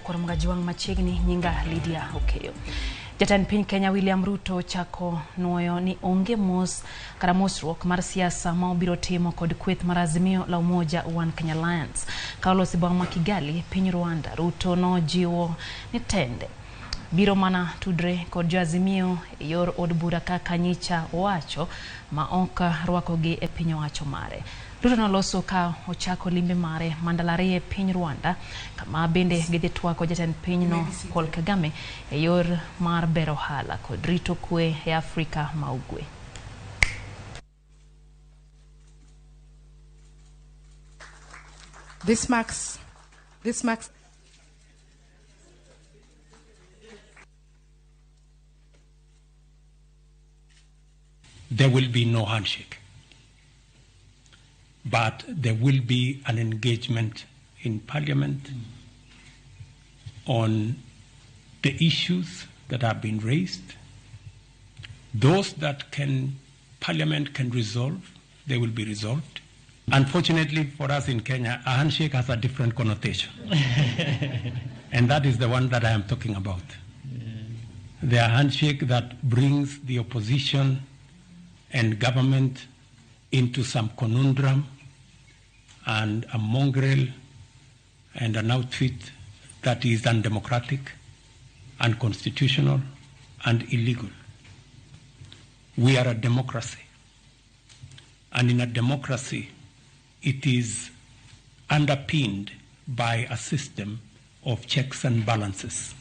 Nyakoro Mgajwang' machiegni nyinga Lydia Okeyo. Jatend piny Kenya William Ruto chako nuoyo ni onge mos kata mosruok mar siasa ma obiro timo kod kweth mar Azimio la Umoja One Kenya Alliance. Ka olosi boma ma Kigali, piny Rwanda, Ruto nojiwo ni tende biro mana tudre kod jo Azimio e yor od bura kaka nyicha owacho ma ok rwakogi e piny owacho mare. Ruto noloso ka ochako limbe mare ma ndalo ariyo e piny Rwanda kama bende gidhi twako jatend pinyno Paul Kagame e yor mar bero ohala kod rito kwe e Afrika ma Ugwe. This marks There will be no handshake. But there will be an engagement in Parliament on the issues that have been raised. Those that can Parliament can resolve, they will be resolved. Unfortunately for us in Kenya, a handshake has a different connotation. And that is the one that I am talking about. The handshake that brings the opposition and government into some conundrum and a mongrel and an outfit that is undemocratic, unconstitutional, and illegal. We are a democracy. And in a democracy, it is underpinned by a system of checks and balances.